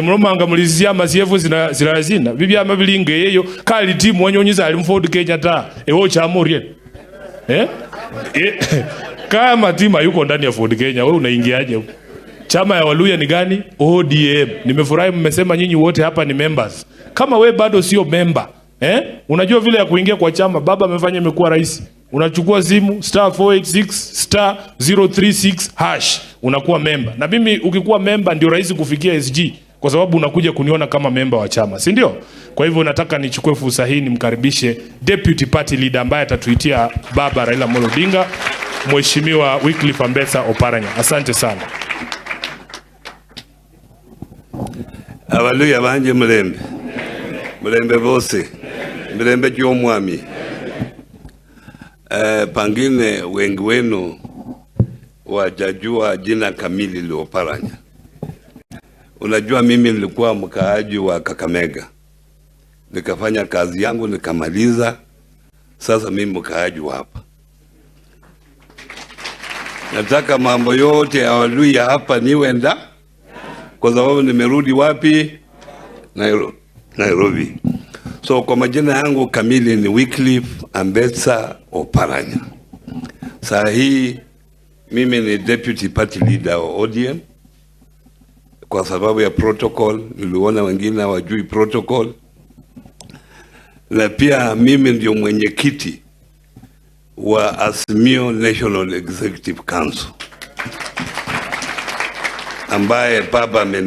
Nemulomanga muli ziama zyefu zilala zina bibyama bili ngeyeyo kali timu wanyonyiza ali mford Kenya ta ewo chamurie eh? Kama timu yuko ndani ya Ford Kenya, wewe unaingiaje huko? Chama ya Waluya ni gani? ODM. Nimefurahi mmesema nyinyi wote hapa ni members. Kama we bado sio member, eh? Unajua vile ya kuingia kwa chama, baba amefanya imekuwa rahisi. Unachukua simu star 486 star 036 hash, unakuwa member. Na mimi ukikuwa member ndio rahisi kufikia SG kwa sababu unakuja kuniona kama member wa chama, si ndio? Kwa hivyo nataka nichukue fursa hii nimkaribishe deputy party leader ambaye atatuitia baba Raila Amolo Odinga, Mheshimiwa Wycliffe Ambetsa Oparanya. Asante sana. Abaluya banje mulembe mulembe bose mulembe kyomwami. Pangine wengi wenu wajajua jina kamili la Oparanya. Unajua mimi nilikuwa mkaaji wa Kakamega, nikafanya kazi yangu nikamaliza. Sasa mimi mkaaji wa hapa. Nataka mambo yote ya Waluya hapa niwe nda, kwa sababu nimerudi wapi? Nairobi. So kwa majina yangu kamili ni Wycliffe Ambetsa Oparanya. Saa hii mimi ni deputy party leader wa ODM. Kwa sababu ya protocol, niliona wengine hawajui protocol. Na pia mimi ndio mwenyekiti wa Azimio National Executive Council ambaye baba ameni